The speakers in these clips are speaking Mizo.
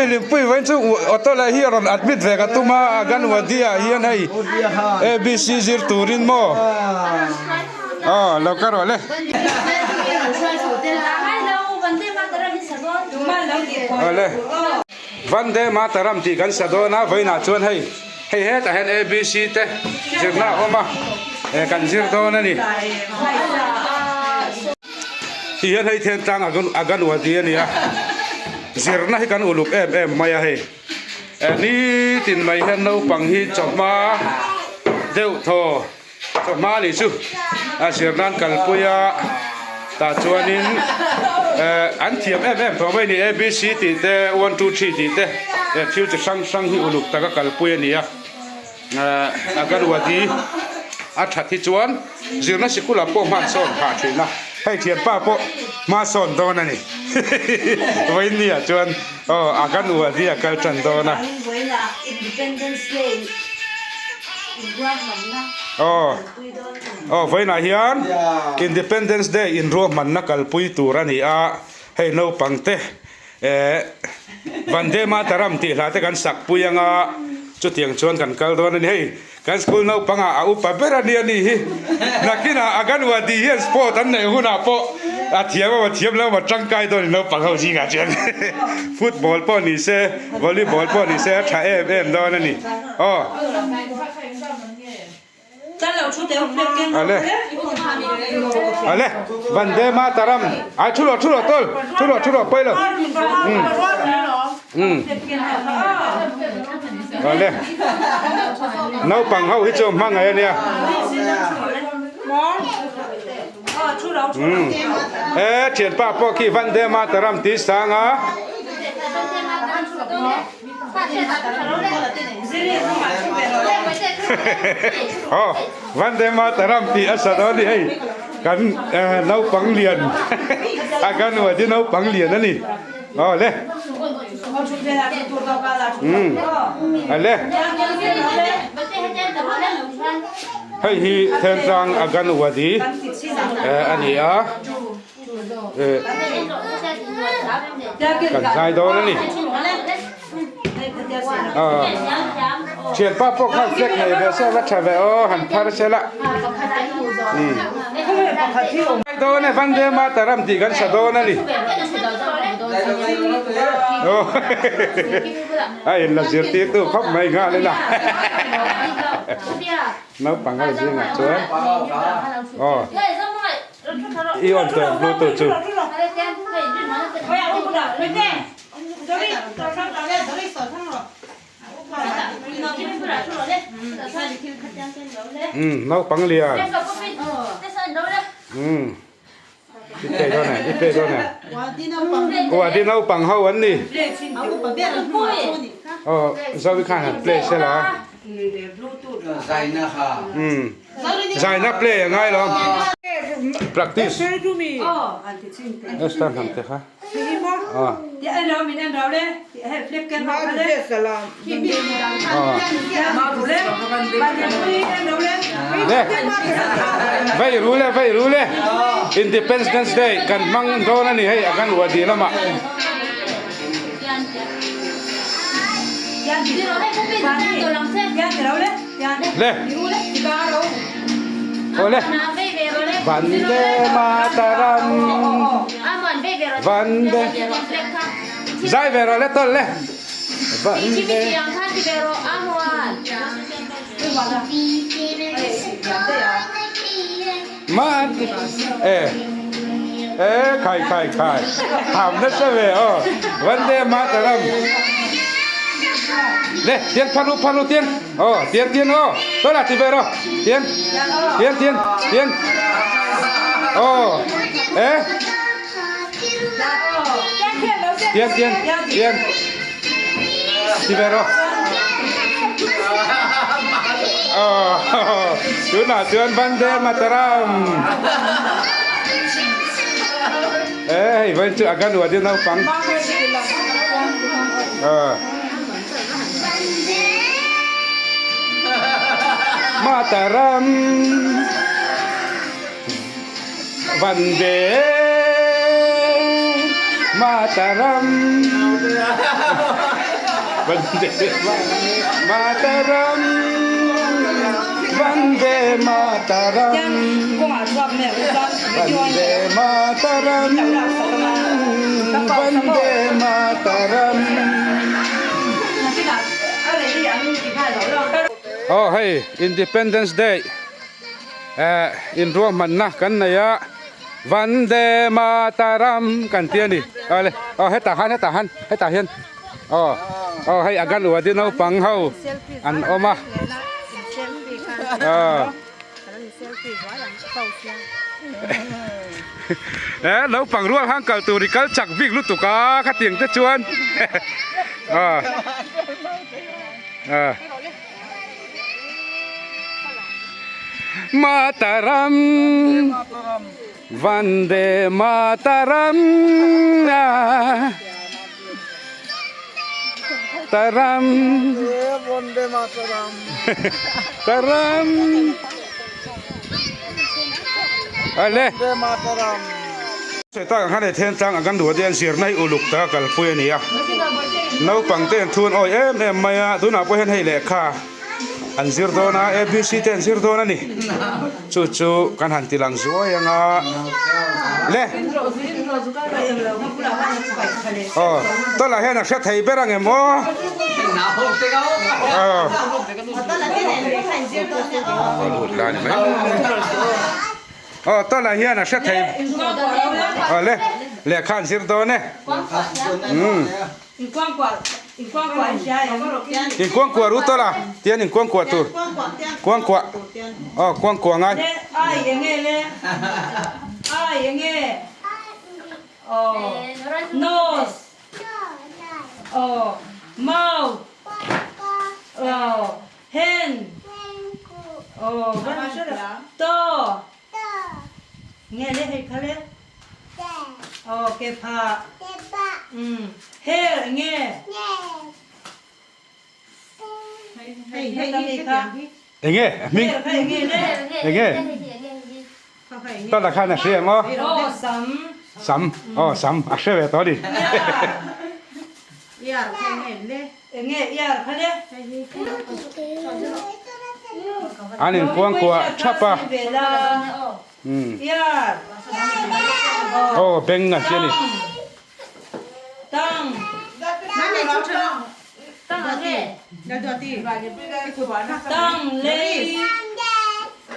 Limpui vawiin chu auto leh hi a rawn admit ve ka tum a, Anganwadi ah hian hei ABC zir turin maw aw lo ka rawh le. Awle Vande Mataram tih kan sa dawn a, vawiinah chuan hei hei hetah hian ABC te zirna a awm a, kan zir dawn a ni. Ti hian hei then tlang a kan uar ti a ni a, zirna hi kan uluk em em mai a hei nitin mai hian naupang hi chawhma deuh thaw chawhma nih chu a zir nan kalpui a tah chuanin an thiam em em tawh mai a ni abc tih te 1 2 3 tih te thil chi hrang hrang hi uluk taka kalpui a ni a. Agarwadi a that hi chuan zirna sikul ah pawh hman sawn phah thin a, hei thianpa pawh hma sawn dawn a ni vawiin ah chuan aw Aganwadi a kal tan dawn a. Aw aw vawiin ah hian Independence Day inruahmanna kalpui tur a ni a, hei naupang te Eh, Vande Mataram tih hla te kan sak pui anga chutiang chuan kan kal dawn a ni. Hei, kan school naupangah a upa ber a nia ni hi. Nakinah Aganwadi hian sport an neih hunah pawh a thiam emaw thiam lo emaw tangkai dawn naupang ho zingah chuan football pawh ni se, volleyball pawh ni se a tha em em dawn a ni. Aw. Ale Ale Vande Mataram ai thu rawh thu rawh tawlh thu rawh thu rawh pawi lo um um Ale naupang ho hi chu hmangaih ania um e thianpa pawh khi Vande Mataram tih sang a. Aw Vande Mataram tih a sa dawn a ni hei kan naupang lian a kan uah hi naupang lian a ni aw le umm a le hei hi Thentlang a kan uah hi a ni a. Kan zai dawn a ni. Thianpa pawh khan flag nei ve se la tha ve aw han phar se la. Zai dawn e Vande Mataram tih kan sa dawn a ni. A in la zirtirtu khawp mai nghal ila. Naupang ho zingah chuan aw. I on tawh bluetooth chu. Umm naupang lian. Umm i pe dawn em i pe dawn em. Wadi naupang ho an ni. Aw Zoe khan han play sela. Zaina play a ngai lo. Practice. Esther hnam te kha. Le. Vei ru le vei ru le. Independence Day kan hmang dawn a ni hei a kan wadi lamah. Le. Awle. Vande Mataram. Vande. Zai ve rawh le tawlh le. Vande. Ma e e khai khai khai tham nasa ve aw Vande Mataram le tian pharu pharu tian aw tian tian aw tôi là ti ve rồi tian tian tian tian aw e tian tian tian Ti ve rawh. Aww tunah chuan Vande Mataram. E hei vawiin chu Aganwadi naupang. Mataram. Vande Mataram. Vande Mataram Vande Mataram Vande Mataram Vande Mataram Aw hei Independence Day eh inruahmanna kan nei a Vande Mataram kan ti a ni awle aw hetah khan hetah khan hetah hian aw aw hei Aganwadi naupang ho an awm a aw eh naupang rual khan kal tur i kal chak bik lutuk a khatiang te chuan aw aw. Mataram Vande Mataram Taram Taram Ale Sawi tak ang khan hei then tlang a kan duh a te an zirna hi uluk taka kalpui a ni a naupang te an thu an awi em em mai a tunah pawh hian hei lehkha an zir dawn a abc te an zir dawn a ni chu chu kan han ti lang zuai ang a le aw tawlh ah hian a hre thei ber ang em aw aw aw lut la a ni mai. Aw tawlh ah hian a hre thei aw le lehkha an zir dawn e umm inkuangkuah ru tawlh a tian inkuangkuah tur kuangkuah aw kuangkuah ngai. Hen Aw van hre lo To Nge le hei kha le Aw ke pha Umm Her nge Hei hei hi kha Enge hming Her kha enge le Enge Tawlh ah khan a hria maw Aw sam Sam aw sam a hre ve tawh a ni. Iar kha enge le. Enge iar kha le. An inkuang kuah thap a. Iar. Aw beng a hria ni. Tang. Tang lei.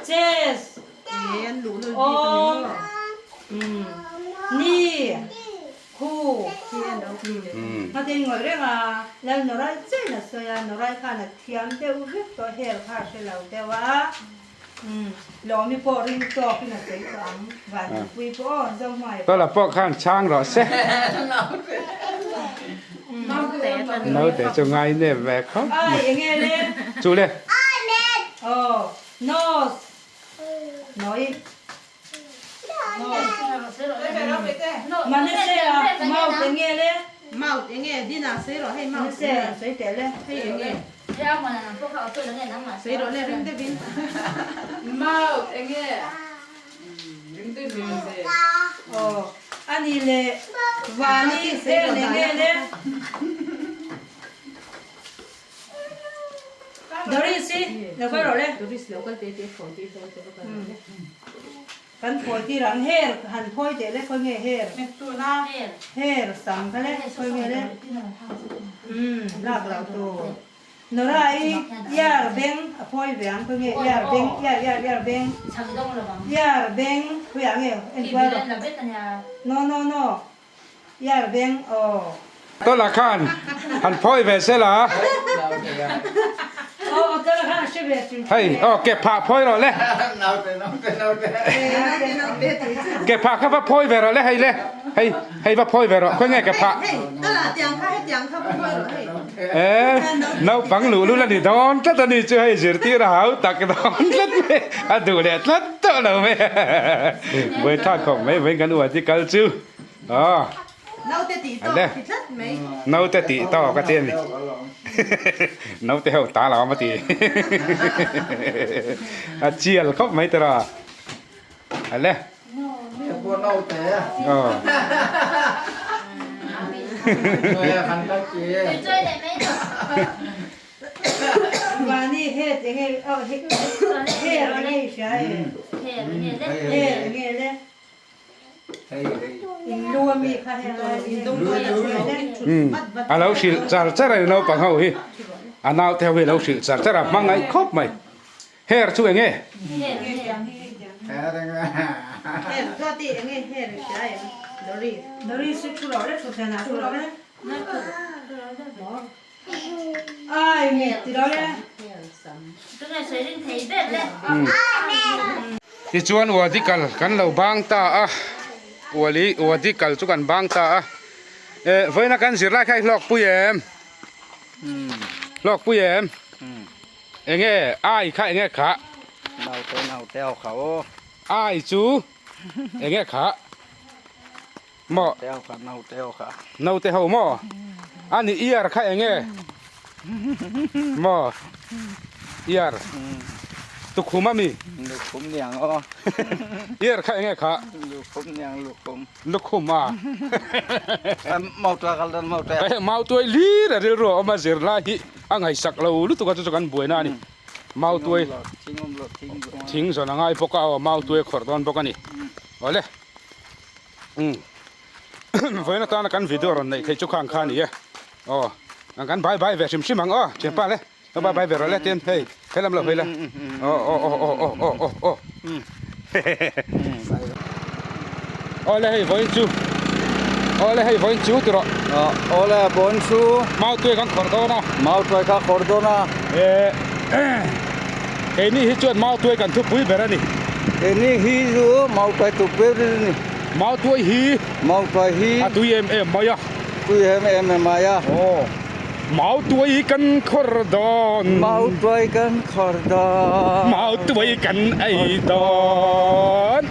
Chest. Awm. Ni. Khu Hmatin ngawih reng a, Lal Nawrai chiahin a sawi a, Nawrai khan a thiam deuh vek tawh, hel kha a hre lo deuh a, Lawmi pawh ring tawkin a sawi tawh ang, Vanpui pawh aw Zohmai pawh. Tawla pawh khan chhang rawh se. Naute chu ngai nep ve khawp mai. Ai enge le? Chu le. Aw, nose, noi. Mouth enge le? Mouth enge dina sei rawh hei mouth enge sei teh le hei enge sei rawh le ring deuhin Mouth enge ring deuhin sei aw ani le vani hel enge le Doris hi lo kal rawh le. Doris lo kal te te phawi tir dawn che va kal rawh le. Kan phawi tir ang hair han phawi teh le khawi nge hair hair sam kha le khawi nge le umm lak loh tur Nora i ear beng a phawi ve ang khawi nge ear beng ear ear ear beng ear beng khawi ah nge en kual rawh no no no Iar beng aw. Tawla khan han phawi ve se la. Aw aw tawla khan a hre ve hrim hrim. Hei aw ke phah phawi rawh le. Ke phah kha va phawi ve rawh le hei le hei hei va phawi ve rawh khawi nge ke phah. E naupang luh lul a ni dawn tlat a ni chu hei zirtir a hau tak dawn tlat mai a duh leh tlat tawh lo mai buaithlak khawp mai vawiin kan uat hi kal chu. Aw. Naute tih tawk a ti tlat mai. Naute tih tawk a ti a ni. Naute ho ta lo a ti. A chial khawp mai tawh a. Ale. Aw. Vani head enge hair enge i hria e hair enge le in lu ami kha hei a lo hrilh char char a ni naupang ho hi a naute ho hi a lo hrilh char char a hmangaih khawp mai hair chu enge Tichuan Wadi kal kan lo bang ta a, Wali Wadi kal chu kan bang ta a, eh vawiina kan zir lai kha i hlawk pui em? Hlawk pui em? Enge ai kha enge kha? Naute naute ho kha aw. Ai chu enge kha? Maw? Naute ho kha, naute ho kha. Naute ho maw? A ni ear kha eng nge? Maw? Ear. Tukhum a mi? Lukhum niang aw. Ear kha eng nge kha? Lukhum niang lukhum. Lukhum a. Mautuai kal dan mautuai. Hei mautuai lir a rilru a awm a zir lai hi a ngaihsak lo lutuk a chu chu kan buaina a ni. Mautuai thing zawn a ngai bawk a aw mautuai a khawrh dawn bawk a ni. Awle. Umm vawiin atana kan video rawn neih theih chu khang kha a ni e aw kan bye bye ve hrim hrim ang aw thianpa le ka bye bye ve rawh le tin hei helam lo hawi la aw aw aw aw aw aw aw aw aw le hei vawiin chu aw le hei vawiin chu ti rawh aw le vawiin chu mautuai kan khawrh dawn a mautuai ka khawrh dawn a eh Keini hi chuan Mautuai kan thupui ber a ni. Keini hi chu Mautuai thupui ber a ni. Mautuai hi. Mautuai hi. A tui em em mai a. Tui em em mai a. Aw. Mautuai hi kan khawr dawn. Mautuai kan khawr dawn. Mautuai kan ei dawn.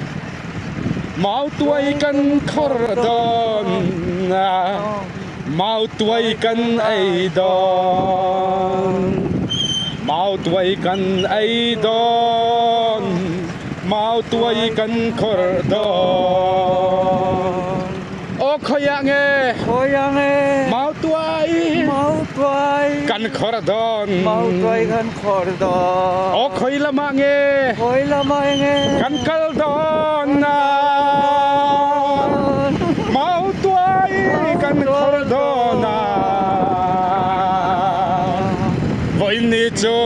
Mautuai kan khawr dawn. Mautuai kan ei dawn Mautuai kan ei dawn Mautuai kan khawrh dawn Aw khawiah nge Khawiah nge Mautuai Mautuai kan khawrh dawn Mautuai kan khawrh dawn Aw khawi lamah nge Khawi lamah nge Kan kal dawn a Mautuai kan khawr dawn a Vawiin ni chu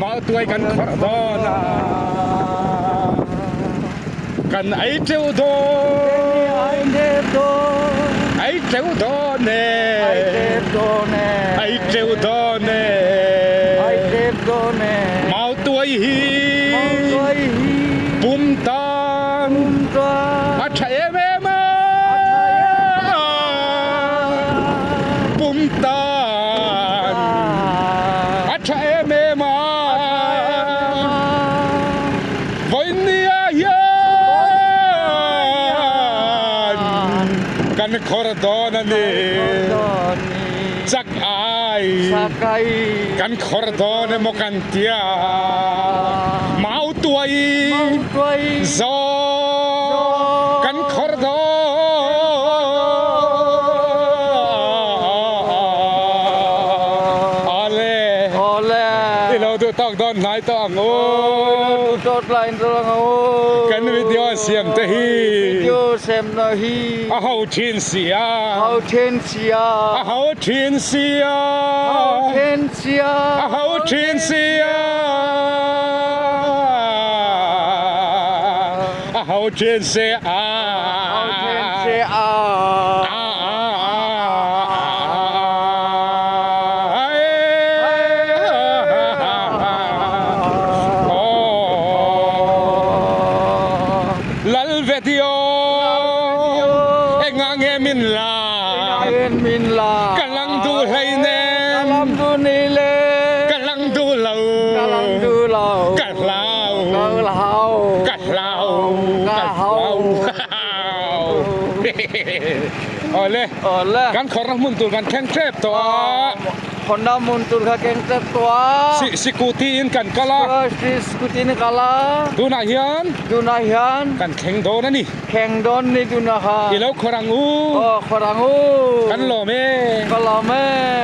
Mautuai kan khawr dawn a Kan ei teuh dawn Ei teuh dawn e Ei teuh dawn e Mautuai hi Pum tan a tha em em a Pum tan a tha em em a Vawinia hian kan khawr dawn a ni Chak ai kan khawr dawn emaw kan tia Mautuai Zaw kan khawr dawn Awle i lo duh tawk dawn hnai tawh ang u Kan video siam te hi a ho thin si a a ho thin si a A ho thin si a, a ho thin si a, a ho thin si a. Lal video engah nge min la? Ka lang duh hlei nen. Ka lang duh lo. Ka hlau. Ka hlau. Ka hlau. Awle. Kan khawrna hmun tur kan thleng tep tawh a. Honda mun tur kha keng tlat tawh a. Si Scooty in kan kal a. Scooty in kal a. Tunah hian. Tunah hian. Kan thleng dawn a ni. Thleng dawn ni tunah kha. I lo khawr ang u. Aw khawr ang u. Kan lawm e. Ka lawm e.